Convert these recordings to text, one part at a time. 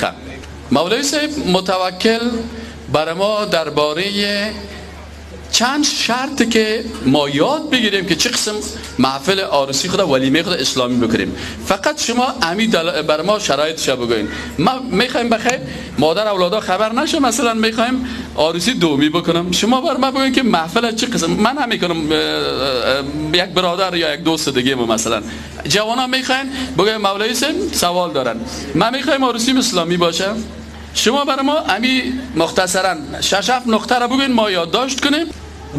نفقه. مولوی صاحب متوکل برای ما درباره چند شرط که ما یاد بگیریم که چه قسم محفل عروسی خود ولیمه خود اسلامی بکنیم. فقط شما امید بر ما شرایطش بگوین. ما میخوایم بخیر مادر اولادا خبر نشه، مثلا میخوایم عروسی دومی بکنم، شما بر ما بگوین که محفل چه قسم. من هم میکنم یک برادر یا یک دوست دیگه ما، مثلا جوانا میخواین بگوین مولوی صاحب سوال دارن، ما میخوایم عروسی اسلامی باشه، شما برای ما امی مختصرا 6 7 نقطه را بگوین ما یادداشت کنیم.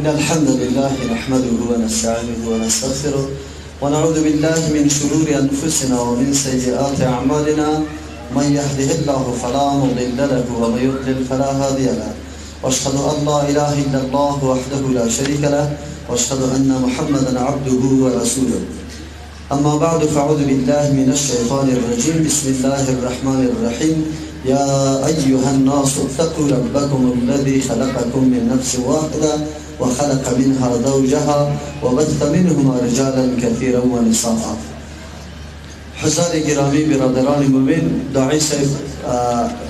إن الحمد لله نحمده ونستعينه ونستغفره ونعوذ بالله من شرور أنفسنا ومن سيئات أعمالنا، من يهده الله فلا مضل له ومن يضلل فلا هادي له، وأشهد أن لا إله إلا الله وحده لا شريك له، وأشهد أن محمدا عبده ورسوله. أما بعد، فأعوذ بالله من الشيطان الرجيم، بسم الله الرحمن الرحيم. يا أيها الناس اتقوا ربكم الذي خلقكم من نفس واحدة وخلق منها زوجها وبث منهما رجالا كثيرا ونساء. حضار گرامی، برادران مؤمن، داعی صاحب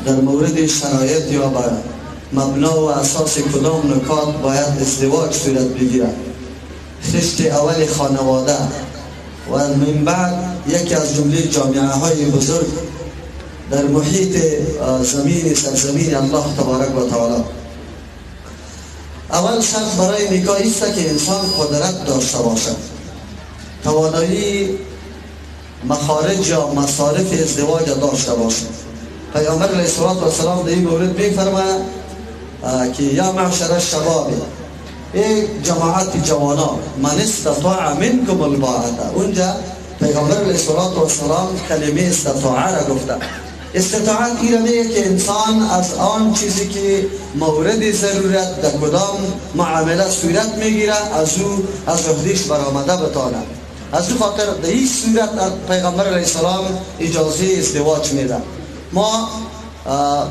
در مورد شرایط یا مبنا و اساس کدام نکات باید ازدواج صورت بگیرد، خشت اول خانواده و من بعد یکی از جمله جامعه های بزرگ در محیط زمین سرزمین الله تبارک و تعالی. اول شرط برای نکاح است که انسان قدرت داشته باشد، توانایی مخارج یا مصارف ازدواج داشته باشد. پیامبر علیه الصلاة والسلام در این مورد میفرماید که یا معشر الشباب، ای جماعت جوانان، من استطاع منکم الباءة. اونجا پیامبر علیه الصلاة والسلام کلمه استطاعه را گفته. استطاعت این میگه که انسان از آن چیزی که مورد ضرورت در کدام معامله صورت میگیره از او از عهدهش برآمده بتانه. از او خاطر در این صورت پیغمبر علیه السلام اجازه ازدواج میده. ما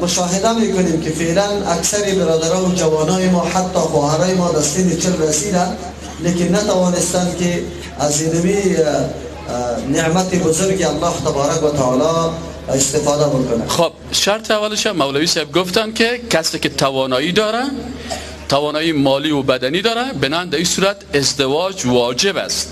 مشاهده میکنیم که فعلا اکثر برادران و جوانای ما، حتی خواهرای ما در سن 40 رسیدن، لیکن نتوانستند که از اینمی نعمت بزرگ الله تبارک و تعالی استفاده بکنه. خب شرط اولش مولوی صاحب گفتن که کسی که توانایی داره، توانایی مالی و بدنی داره، بنابراین در این صورت ازدواج واجب است،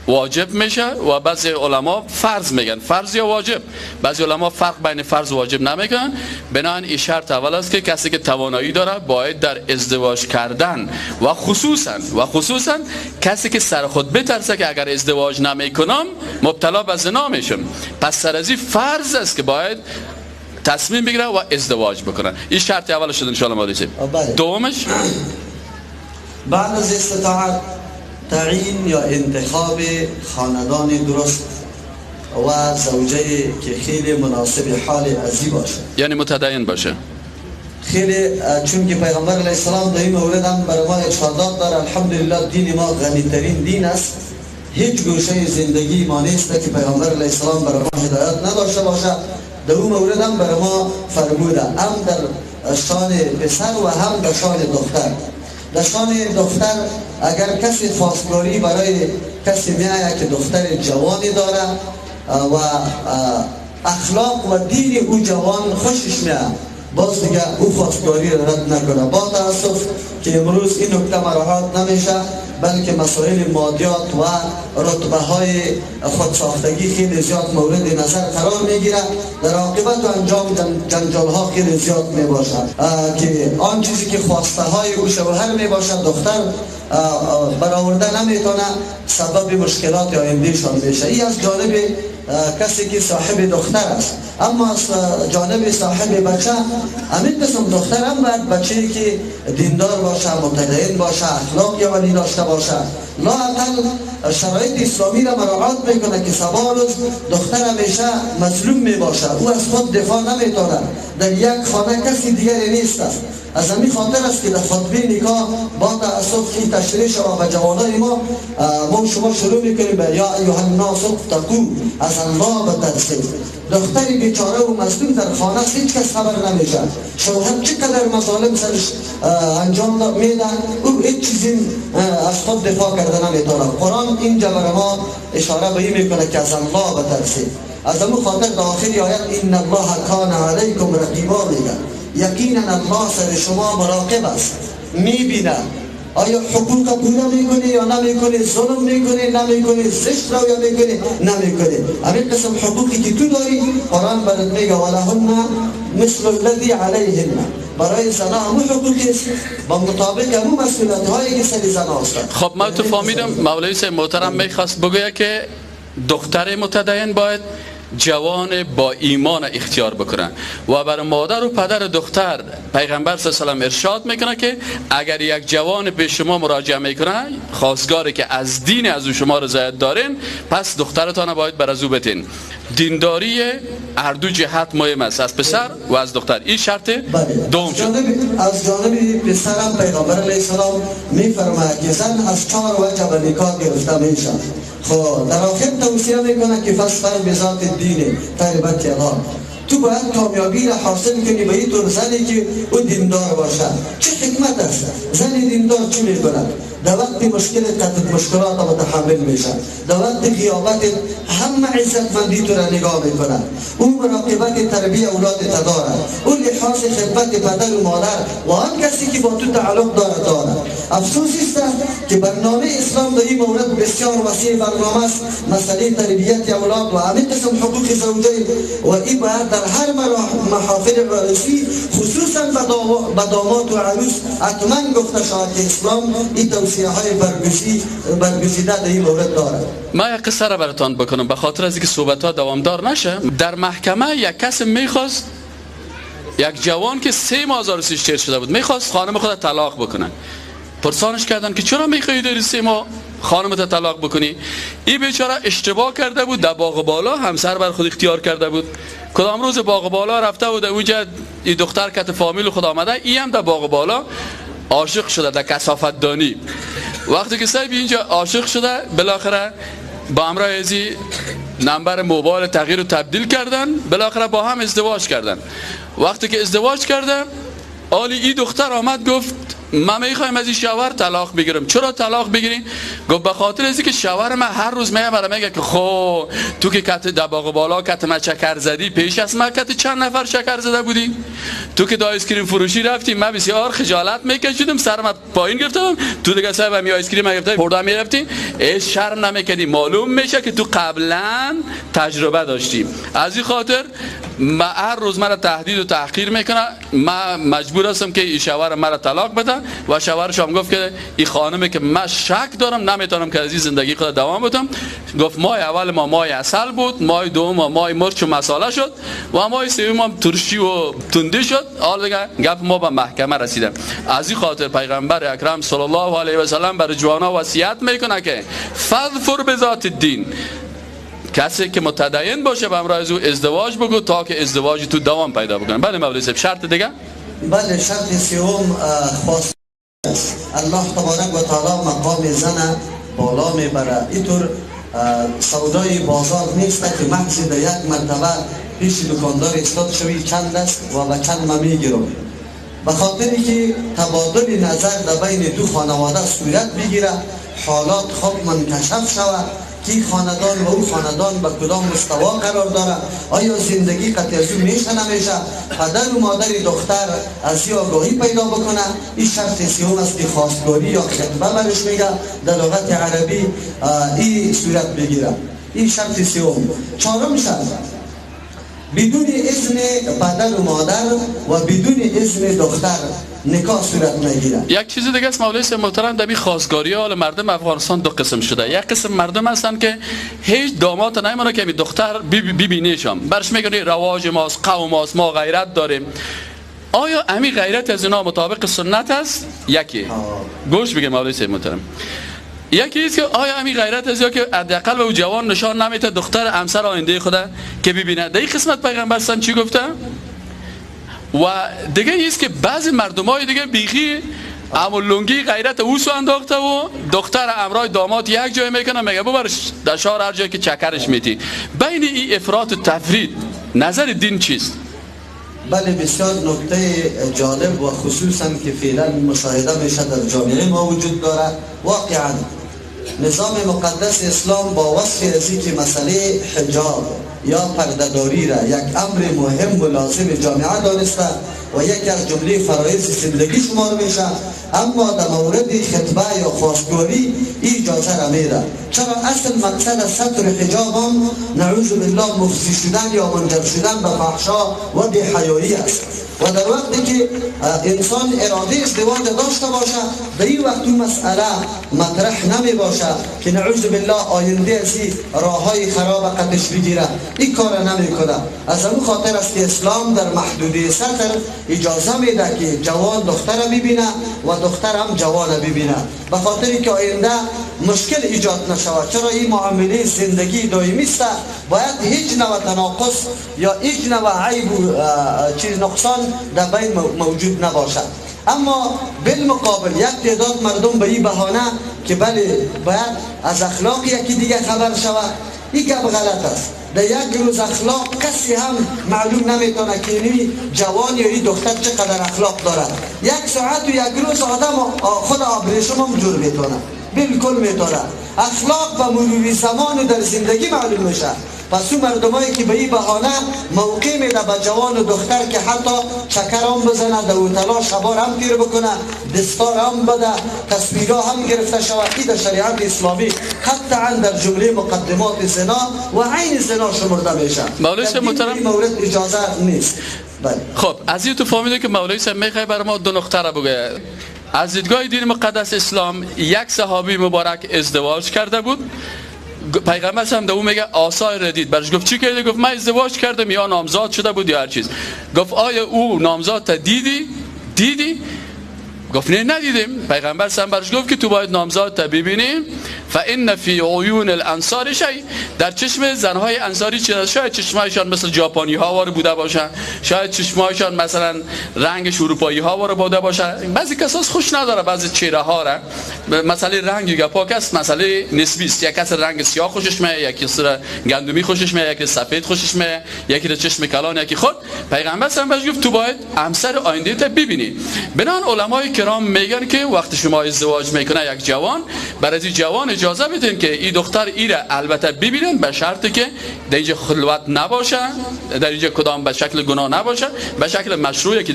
واجب میشه. و بعضی علما فرض میگن، فرض یا واجب، بعضی علما فرق بین فرض و واجب نمیگن. بنابراین این شرط اول است که کسی که توانایی داره باید در ازدواج کردن و خصوصا کسی که سر خود بترسه که اگر ازدواج نمیکنم مبتلا به زنا میشم، پس سر از این فرض است که باید تصمیم بگیره و ازدواج بکنه. این شرط اول شد ان شاء الله. مولوی دومش بعد از استطاعت تعیین یا انتخاب خاندان درست و زوجه که خیلی مناسب حال ازی باشه، یعنی متدین باشه خیلی، چون که پیغمبر علیه السلام در این مورد هم برای ما ارشادات داره. الحمدلله دین ما غنی ترین دین است، هیچ گوشه زندگی ما نیست که پیغمبر علیه السلام برای ما هدایت نداشته باشه. در اون مورد هم برای ما فرموده، هم در شان پسر و هم در شان دختر. در شان دختر اگر کسی خواستگاری برای کسی میآید که دختر جوانی داره و اخلاق و دین او جوان خوشش میآید، باز دیگه او خواستگاری را رد نکنه. با تاسف که امروز این نکته مراعات نمیشه، بلکه مسائل مادیات و رتبه های خودساختگی خیلی زیاد مورد نظر قرار میگیره. در عاقبت و انجام جنجال ها خیلی زیاد میباشد که آن چیزی که خواسته های او شوهر میباشد دختر برآورده نمیتونه، سبب مشکلات آیندهشان میشه. این از جانب کسی که صاحب دختر است. اما از جانب صاحب بچه، همین قسم دختر هم باید بچه‌ای که دیندار باشه، متدین باشه، اخلاق عالی داشته باشه، لااقل شرایط اسلامی را مراعات میکنه که سبا روز دختر همیشه مظلوم میباشه، او از خود دفاع نمیتونه، در یک خانه کسی دیگری نیست است. از همین خاطر است که در خطبه نکاح با تاسف این تشریح شود به جوانای ما، ما شما شروع میکنیم به یا ایها الناس اتقوا، از الله بترسید. دختری بیچاره و مظلوم در خانه است، هیچ کس خبر نمیشه، شوهر چقدر مظالم سرش انجام میده، او هیچ چیزی از خود دفاع کرده نمیتونه. قرآن اینجا برای ما اشاره به این میکنه که از الله بترسید. از امو خاطر در آخر آیت ان الله کان علیکم رقیبا میگه، یقینا الله سر شما مراقب است، میبینه آیا حقوق پورا میکنه یا نمیکنه، ظلم میکنه نمیکنه، زشت رو یا میکنه نمیکنه. همین قسم حقوقی که تو داری قرآن برات میگه ولهن مثل الذی علیهن، برای زنها همون حقوقی است با مطابق همون مسئولیت هایی که سر زنها است. خب من تو فهمیدم مولوی صاحب محترم میخواست بگوید که دختر متدین باید جوان با ایمان اختیار بکنن و برای مادر و پدر دختر پیغمبر صلی الله علیه و سلم ارشاد میکنه که اگر یک جوان به شما مراجعه میکنه، خواستگاری که از دین از او شما رضایت دارین، پس دخترتان باید بر از او بتین. دینداری هر دو جهت مهم است، از پسر و از دختر. این شرط دوم شد. از جانب پسرم پیغمبر علیه السلام میفرماید که زن از 4 وجه به نکاح گرفته میشه. خب در آخر توصیه میکنه که فاظفر بذات الدین تربت یداک، تو باید کامیابی را حاصل کنی به این طور زنی که او دیندار باشه. چه حکمت است؟ زن دیندار چی میکند؟ در وقت مشکل قطع مشکلات متحمل میشه، در وقت غیابت همه عزتمندی تو را نگاه میکنه، او مراقبت تربیه اولاد دارد، او لحاظ خدمت پدر و مادر و آن کسی که با تو تعلق دارد دارد. افسوس است که برنامه اسلام در این مورد بسیار وسیع برنامه است، مسئله تربیت اولاد و همه قسم حقوق زوجین، و این باید در هر محافل عروسی خصوصا به داماد و عروس حتما گفته شود که اسلام این توصیه های برگزیده در این مورد دارد. ما یک قصه را براتان بکنم به خاطر از اینکه صحبت ها دوامدار نشه. در محکمه یک کس میخواست، یک جوان که 3 ماه از عروسیش تیر شده بود، میخواست خانم خود طلاق بکنه. پرسانش کردن که چرا میخوایی داری 3 ماه خانمت طلاق بکنی؟ این بیچاره اشتباه کرده بود، در باغ بالا همسر بر خود اختیار کرده بود. کدام روز باغ بالا رفته بود، اونجا این دختر کت فامیل خود آمده، این هم در باغ بالا عاشق شده، در کثافت دانی. وقتی که صاحب اینجا عاشق شده، بالاخره با همراه ازی نمبر موبایل تغییر و تبدیل کردن، بالاخره با هم ازدواج کردن. وقتی که ازدواج کردن، آلی این دختر آمد گفت من میخوایم از این شوهر طلاق بگیرم. چرا طلاق بگیری؟ گفت به خاطر از اینکه شوهر من هر روز میاد برام میگه که خب تو که کت دباغ بالا کت من شکر زدی، پیش از من کت چند نفر شکر زده بودی، تو که دا آیسکریم فروشی رفتی من بسیار خجالت میکشیدم، سرم پایین گرفتم، تو دیگه صاحب می آیسکریم گرفتی خورده میرفتی، ای شرم نمیکردی، معلوم میشه که تو قبلا تجربه داشتی. از این خاطر من هر روز مرا تهدید و تحقیر میکنه، من مجبور هستم که این شوهر مرا طلاق بده. و شوهرش هم گفت که این خانمی که من شک دارم نمیتونم که از این زندگی خود دوام بدم. گفت ماه اول ما ماه عسل بود، ماه دوم ما ماه مرچ و مساله شد و ماه سوم هم ترشی و تندی شد. حالا دیگه گپ ما به محکمه رسیدم. از این خاطر پیغمبر اکرم صلی الله علیه و سلم برای جوانا وصیت میکنه که فاظفر بذات الدین، کسی که متدین باشه به همراه از او ازدواج بگو تا که ازدواج تو دوام پیدا بکنه. بله مولوی صاحب، شرط دیگه؟ بله، شرط سوم خواست است. الله تبارک و تعالی مقام زن بالا میبره. اینطور سودای بازار نیست که محض در یک مرتبه پیش دکاندار استاد شوی چند است و به چند ما میگیرم. به خاطری که تبادل نظر در بین دو خانواده صورت بگیره، حالات خوب منکشف شود که خاندان و او خاندان به کدام مستوا قرار داره، آیا زندگی قطع از او میشه نمیشه، پدر و مادر دختر از این آگاهی پیدا بکنه. این شرط سوم است که خواستگاری یا خطبه برش میگه در لغت عربی، این صورت بگیره. این شرط سوم. چهارم شرط، بدون اذن پدر و مادر و بدون اذن دختر نکاح صورت نگیره. یک چیز دیگه است مولوی صاحب محترم، در این خواستگاری حال مردم افغانستان دو قسم شده. یک قسم مردم هستن که هیچ داماد نمیمونه که دختر ببینیشم، برش میگن رواج ماست، قوم ماست، ما غیرت داریم. آیا امی غیرت از اینا مطابق سنت است؟ یکی گوش بگه مولوی صاحب محترم، یکی است که آیا امی غیرت از یا که حداقل به او جوان نشان نمیده دختر همسر آینده خدا که ببینه. در این قسمت پیغمبر صلی چی گفته؟ و دیگه ایست که بعضی مردمای دیگه بیخی امو لنگی غیرت اوسو انداخته و دختر امرای داماد یک جای میکنه، میگه ببرش در شهر هر جایی که چکرش میتی. بین این افراط و تفرید نظر دین چیست؟ بله، بسیار نکته جالب و خصوصا که فعلا مشاهده میشه در جامعه ما وجود داره. واقعا نظام مقدس اسلام با وصف ازی که مسئله حجاب یا پردهداری را یک امر مهم و لازم جامعه دانسته و یکی از جمله فرایض زندگی شمار میشه، اما در مورد خطبه یا خواستگاری اجازه را میده. چرا اصل مقصد از ستر حجاب هم نعوذ بالله مفضی شدن یا منجر شدن به فحشا و بی‌حیایی است. و در وقتی که انسان اراده ازدواج داشته باشه، در این وقت اون مسئله مطرح نمی باشه که نعوذ بالله آینده از راههای خراب قدش بگیره، این کار نمیکنه. از اون خاطر است که اسلام در محدوده ستر اجازه میده که جوان دختر ببینه و دختر هم جوان ببینه، به خاطر که آینده مشکل ایجاد نشود. چرا این معامله زندگی دائمی است، باید هیچ نوع تناقض یا هیچ نوع عیب و چیز نقصان در بین موجود نباشد. اما بالمقابل یک تعداد مردم به این بهانه که بله باید از اخلاق یکی دیگه خبر شود، این گپ غلط است. در یک روز اخلاق کسی هم معلوم نمیتونه که این جوان یا این دختر چقدر اخلاق دارد. یک ساعت و یک روز آدم خود آبریشم هم جور میتونه، بالکل میتونه. اخلاق به مرور زمان در زندگی معلوم میشه. پس اون مردمایی که به این بهانه موقع میده به جوان و دختر که حتی چکر هم بزنه، در اوتلا شبار هم تیر بکنه، دستار هم بده، تصویرها هم گرفته شود، این در شریعت اسلامی قطعا در جمله مقدمات زنا و عین زنا شمرده میشه. مولوی صاحب محترم، این مورد اجازه نیست. بله. خب از این تو فهمیده که مولوی صاحب میخواد برای ما دو نقطه را بگه. از دیدگاه دین مقدس اسلام یک صحابی مبارک ازدواج کرده بود، پیغمبر هم به او میگه آثار ردید، برش گفت چی کردی؟ گفت من ازدواج کردم یا نامزاد شده بود یا هر چیز. گفت آیا او نامزاد تا دیدی؟ دیدی؟ گفت نه ندیدیم. پیغمبر هم برش گفت که تو باید نامزاد تا ببینیم. فان فی عیون الانصار شیء، در چشم زنهای انصاری چیز، شاید چشمایشان مثل ژاپنی ها وار بوده باشن، شاید چشمایشان مثلا رنگش اروپایی ها وار بوده باشه. بعضی کساس خوش نداره بعضی چهره ها را، مسئله رنگ گپاک است، مسئله نسبی است. یک کس رنگ سیاه خوشش میاد، یکی گندمی خوشش میاد، یکی سفید خوشش میاد، یکی چشم کلان، یکی خود. پیغمبر هم برش گفت تو باید همسر آینده تا ببینی. بنان علمای کرام میگن که وقتی شما ازدواج میکنه یک جوان، برای جوان اجازه بدین که این دختر ایره البته ببینن، به شرطی که در اینجا خلوت نباشه، در اینجا کدام به شکل گناه نباشه، به شکل مشروعی که